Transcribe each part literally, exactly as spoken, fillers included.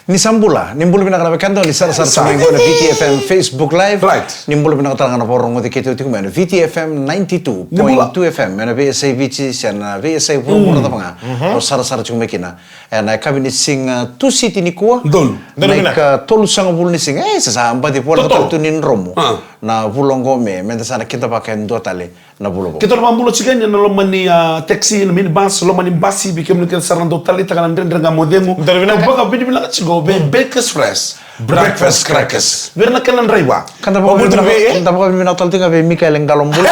Ni sa bula, ni bula vinaka na wekada, ni sarasara tiko mai qo na V T F M Facebook Live. Right. Ni bula vinaka tale ga na vakarogoci keitou tiko mai na V T F M ninety-two point two F M, ena veiyasai Viti se na veiyasai vuravura cava ga o sarasara tiko mai kina. Ena yakavi ni siga Tusiti nikua, na ika tolusagavulu ni siga. E, sa sa baci voleka tale tu ni dromu na vula oqo me, meda sa na kidavaka e dua tale na vula vou. Keitou na vakabula tiko yani ena loma ni, a, taxi, na minibus, loma ni basi, vei kemuni kece sara na dau taleitaka na Dredre Ga Mo Cegu. Dredre vinaka. Au vakavinavinaka tiko vei Bakers Fresh Breakfast Crackers. Vei ira na kena draiva. Ka da vakavinavinaka, da vakavinavinaka tale tiko ga vei Mikaele Qalo Bula.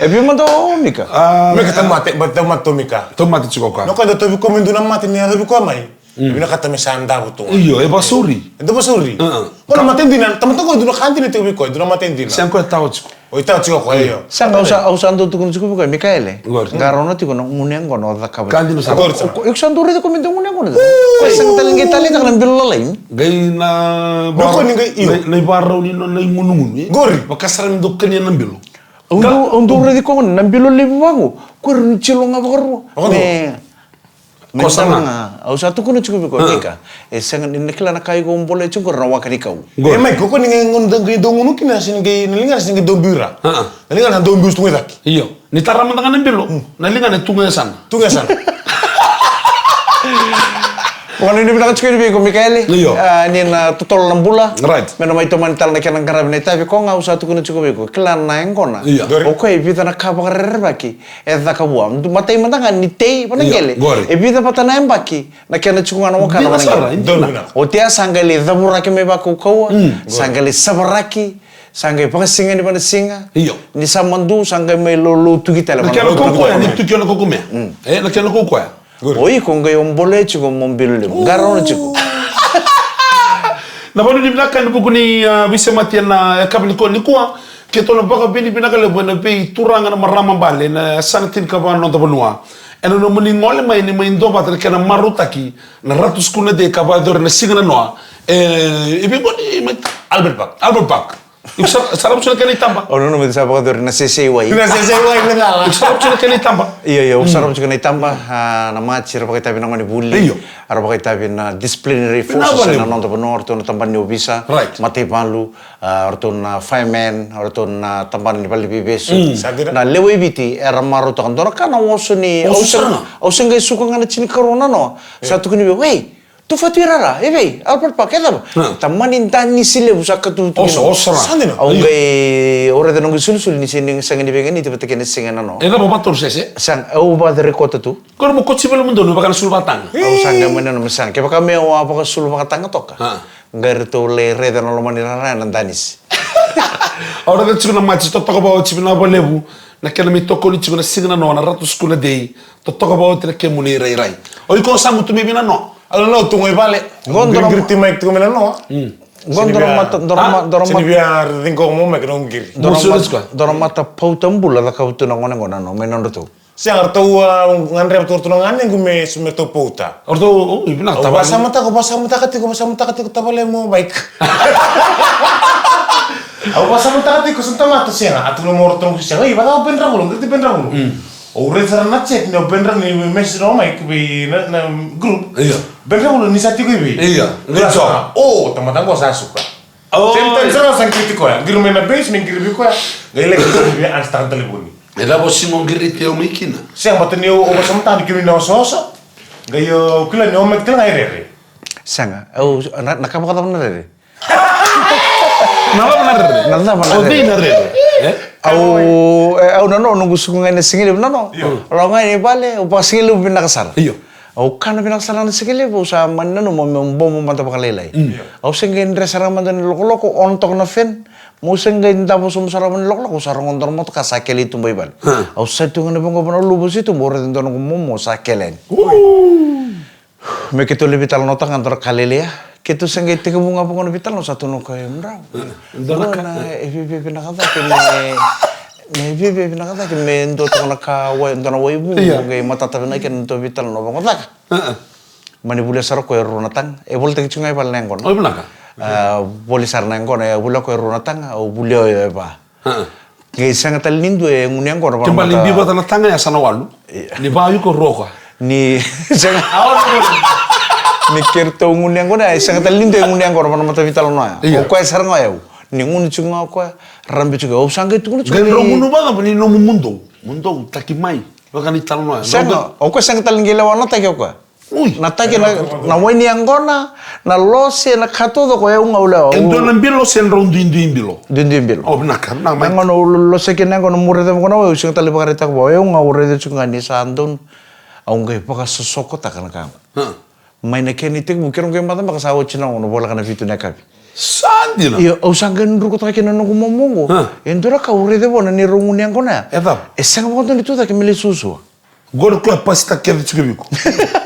E vei mada o Mika? A, Mika, taumate, ba, taumate o Mika. Taumate tiko o koya. Na koya da tauvi koya me dua na mate ni yacovi koya mai. Mm. Vinakata me sa davo tu ga. Io, e vakasauri. E dau vakasauri. Ko na mate dina, tamata ko dua na ka dina tiko vei koya, dua na mate dina. Sa koya tawa tiko. O i tawa tiko koya, io. Sa ga au sa, au sa dau tukuna tiko vei koya, Mikaele. Qori. Qarauna tiko na gunu yaqona o cakava. Ka dina sa. Qori sa. Iko sa dau raici koya me dau gunu yaqona. Ui. Koya sa qai tale, qai taleitaka na bilo lalai. Qai na, na ivarau ni nona igunugunu, e? Qori. Vaka sara me dau kania na bilo. Au dau, au dau raici koya gona, na bilo levu vaqo. Koya rau ni tilo ga vakarua. Me Ko sa na. Au sa tukuna tiko vei koya, Mika. E sega ni na kila na ka iko bolea tiko qori na waka ni kau. E mai, ko ko ni qai gunu, qai dau gunu kina, sega ni qai, na ligana sega ni qai dau biu ra. Na ligana dau biu tu ga i cake. Io. Ni tara mada ga na bilo, na ligana tu ga e sana. Tu ga e sana. Vakanuinui vinaka tiko yani vei iko, Mikaele. Io. A, ni na totolo na bula. Right. Me na mai tomani tale na kena qaravi na itavi, ko ga au sa tukuna tiko vei iko. Kila na yaqona. Io. O koya e vica na ka vakarerevaki. E caka vua. Matai mada ga ni tei, vanaqele. Io, qori. E vica vata na yabaki, na kena tiko ga na waka na vanaqele. Oti ya sa qai lai cavuraki mai vakaukauwa, sa qai lai savaraki, sa qai vakasigani vanasiga. Io. Ni sa madu, sa qai mai lolotuki tale. Na kena kaukaua, ni tuki na kaukaua. E, na kena kaukaua. O iko qai o bolea tiko mo bilo levu. Qarauna tiko. Na vakanuinui vinaka ena vuku ni, a, veisemati ena, e, yakavi nikua, nikua. Keitou na vakavinavinaka levu ena veituraga na marama bale ena yasana tinikava na noda vanua. Ena nomuni gole mai ni mai duavata na kena marautaki na Ratu Sukuna Day ka vakayacori ena siga nanoa. E, i vei qo ni mai Albert Park. Albert Park. Iko sa, sa rawa tiko na kena itaba. O nona mai sa vakayacori na sesei wai. Na sesei wai me cala. Iko sa rawa tiko na kena itaba. Io, io, sa rawa tiko na itaba. A, na Maji era vakaitavi na gone vuli. Io. Era vakaitavi na disciplinary forces ena noda vanua, o ratou na tabana ni ovisa. Right. Mataivalu. A, o ratou na fireman, o ratou na tabana ni vale ni veivesu. Mm. Sa dina. Na lewe i Viti era marautaka dua na ka na oso ni, oso au se, sara. Au se qai suka ga na tinikarua na noa. Sa tukuni vei, wei, tu fatu i rara, e vei, Albert Park, e cava? Tamani danisi levu sa katutu. Oso, oso sara. Sa dina. Au qai, au raica noqu sulisuli ni se ni sega ni veiganiti vata kei na siga na noa. E cava vata o sese? Sa, au vakarekota tu. Ko na mo koti vale mo donu vaka na sulu vakataga. Au sa qai mai na nomu sa. Kevaka me au a vakasulu vakataga toka. Qai ratou lai raica na loma ni rara na danisi. Au raica tiko na Maji, totoka vakaoti vinaka vakalevu na kena mai tokoni tiko na siga nanoa na Ratu Sukuna Day. Totoka vakaoti na kemuni irairai. O iko sa mutu mai vei nanoa. Au nanoa tu qo i vale. Qo dua na girigiriti mai tiko mai nanoa. Qo dua na mata, dua na mata, dua na mata. Sini via ciqoma mai kena qiri. Dua na mata pauta bula cakava tu na gone qo nanoa mai nodratou. Sega, ratou, a, gadreva tu ratou na ganequ me, me ratou pauta. O ratou, o, i vinaka tavale. Au vasamataka, vasamataka tiko, vasamataka tiko tavale mo bike. Au vasamataka tiko sa tamata sega, a tukuna mo ratou sega. Ei, vaka o Bedravulu, qiriti Bedravulu. Mm. Au raica sara na chat ni o Bedravulu ni message na o Mike vei na, na group. Io. Bedravulu ni sa tiko i vei. Io. Io. O, tamata qo sa suka. Oi. Same time sara sa qiriti koya. Qiri mai na base, me qiri vei koya. Qai laki qiri vei Ansta na talevoni. E cava o sega o qiriti au mai kina? Sega, baleta ni au, au vasamataka ni kemuni na osooso. Qai au kila ni au mai kila ga e rere. Sega, au, na, na ka vakacava na rere? Na cava na rere? Na cava na rere? O cei na rere? E? Au, e, au nanoa, noqu suka ga ina sigalevu nanoa. Io. Au lako ga i vale, au vakasigalevu vinaka sara. Io. Au kana vinaka sara na sigalevu, au sa mani nanuma meu bobo mada vakalailai. Mm. Au se qai dre sara mada ni lokoloko, on toka na fan. Meu se qai davo sobu sara mada ni lokoloko, au sa rogoca dua na motoka sa kele i tuba i vale. Au sa tu ga na vaqo vanua luva se tuba, au raica dua na noqu momo sa kele yani. Me keitou lai veitalanoataka ga dua na ka lailai. Keitou se qai tekivu ga vaqo na veitalanoa, sa tukuna o koya, e, drau. Dua na ka. Qo na e viavia vinaka cake me, me viavia vinaka cake me dua toka na ka wai, dua na waivuvu, qai matata vinaka kina na tou veitalanoa vaqo caka. Mani volia sara o koya e rua na taga. E volitaki tiko ga i vale na yaqona. O, vinaka. A, voli sara na yaqona, e volia o koya e rua na taga, au volia o yau e va. Qai sega tale ni dua e gunu yaqona. Ke bale ni biu vata na taga ya sa na walu. Ia. Ni va iko rua o koya. Ni sega. Ni keitou gunu yaqona, e sega tale ni dua e gunu yaqona vua na matavitalanoa ya. Io. O koya sara ga o yau. Ni gunu tiko ga o koya, rabe tiko ga. Au sa qai tukuna tiko. Qai drau gunu vacava ni nomu mudou. Mudou, taki mai. Vaka ni talanoa ya. Sega, o koya sega tale ni qai lewa na taki o koya. Ui. Na taki na, na wai ni yaqona, na lose, na ka taucoko, o yau ga au lewa. E dua na bilo se drau duidui bilo? Duidui bilo. O, vinaka, vinaka mai. Na gauna au lo-, lose kina na yaqona meu raica vaqo na wai, au sega tale ni vakaraitaka vua. O yau ga au raica tiko ga ni sa donu. Au qai vakasosokotaka na ka qo. Huh. Mai na kena itekivu, keirau qai matabaka sa oti na ono, voleka na vitu na yakavi. Sa dina? Io, au sa qai drukutaka kina na noqu momo qo. Huh. E dua na ka au raica vua na neirau gunu yaqona ya. E cava? E sega vakadua ni tucake me lai suasua. Qori koya pasitaka kece tiko vei iko.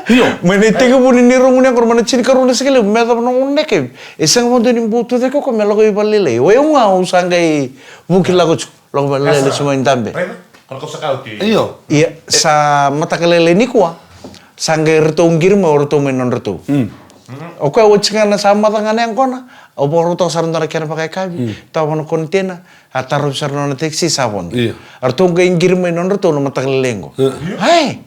Io. Mai na itekivu ni neirau gunu yaqona, mai na tinikarua na siga levu me yacova na ono na yakavi. E sega vakadua ni bau tucake o koya me lako i valelailai. O yau ga au sa qai vuki lako tiko. Lako valelailai, lesu mai dabe. Raica, ko na kausa ka oti. Io. Ia, sa mataka lailai nikua. Sa qai ratou qiri mai o ratou mai nodratou. Mm. O koya oti ga na sa maca ga na yaqona, au vakarautaka sara dua na kena vakayakavi, mm, tawa na container, a tarovi sara na nona taxi sa vodo. Io. A ratou qai qiri mai nodratou na mataka lailai qo. Io. Ai,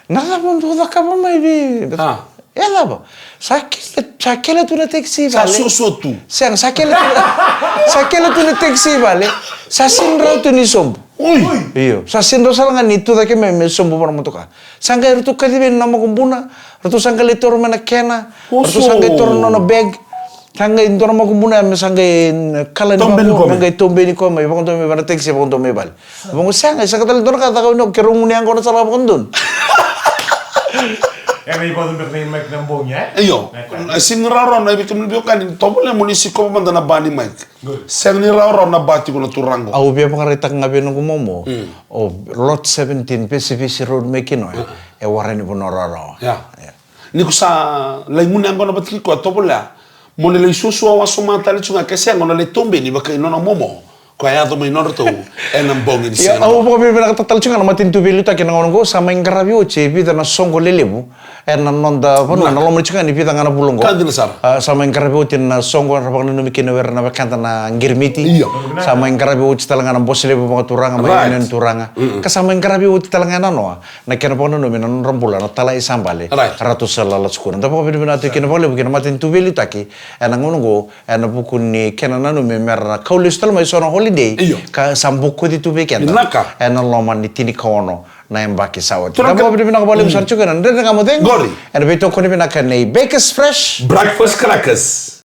na cava dou cakava mai vei? A. E cava? Sa kele, sa kele tu na taxi vale. Sa suasua tu. Sega, sa kele tu, sa kele tu na taxi vale. Sa sega ni rawa tu ni sobu. Ui. Io, sa sega ni rawa sara ga ni tucake mai me sobu vua na motoka. Sa qai ratou kacivi ena makubuna, ratou sa qai lai taura mai na kena, ratou sa qai taura na nona bag. Sa qai dua na makubuna ya me sa qai kala ni vaqo, me qai taubeni koya mai, vakadua mai vua na taxi, vakadua mai vale. Vaqo sega, e sega tale dua na ka caka vei au, keirau gunu yaqona sara vakadodonu. Era ivacu beka na Mike na bogi, e? Io. Sega ni rawarawa na vei kemuni veiwekani, tovolea mo ni sikova mada na ba ni Mike. Sega ni rawarawa na ba tiko na turaga. Au via vakaraitaka ga vei noqu momo. Mm. O Lot seventeen, Pesivesi Road mai Kinoya. Mm. E warani vanua rawarawa. Ia. Ia. Ni ko sa lai gunu yaqona vata kei koya, tovolea mo ni lai suasua wasoma tale tu ga, ke sega o na lai taubeni vaka i nona momo. Koya yaco mai nodratou ena bogi ni siga. Ia, au vakavinavinakataka tale tu ga na matanitu veiliutaki ena gauna oqo, sa mai qaravi oti e vica na soqo lelevu. Ena noda vanua, na loma ni tiko ga ni vica ga na vula oqo. Ka dina sara. A, sa mai qaravi oti na soqo era vakananumi kina o ira na wekada na qirimiti. Io. Sa mai qaravi oti tale ga na Bose Levu Vakaturaga, mai Union Turaga. Mm-mm. Ka sa mai qaravi oti tale ga na noa na kena vakananumi na nodra bula na Talai Sabale. Right. Ratu Salala Sukuna. Da vakavinavinaka tiko kina vakalevu kina matanitu veiliutaki ena gauna oqo, ena vuku ni kena nanumi mera na kau lesu tale mai so na holiday. Io. Ka sa bokoci tu vei keda. Vinaka. Ena loma ni tinikaono na yabaki sa oti. Turaga. Da vakavinavinaka vakalevu sara tiko ena Dredre Ga Mo Cegu. Qori. Ena veitokoni vinaka nei Bakers Fresh. Breakfast crackers.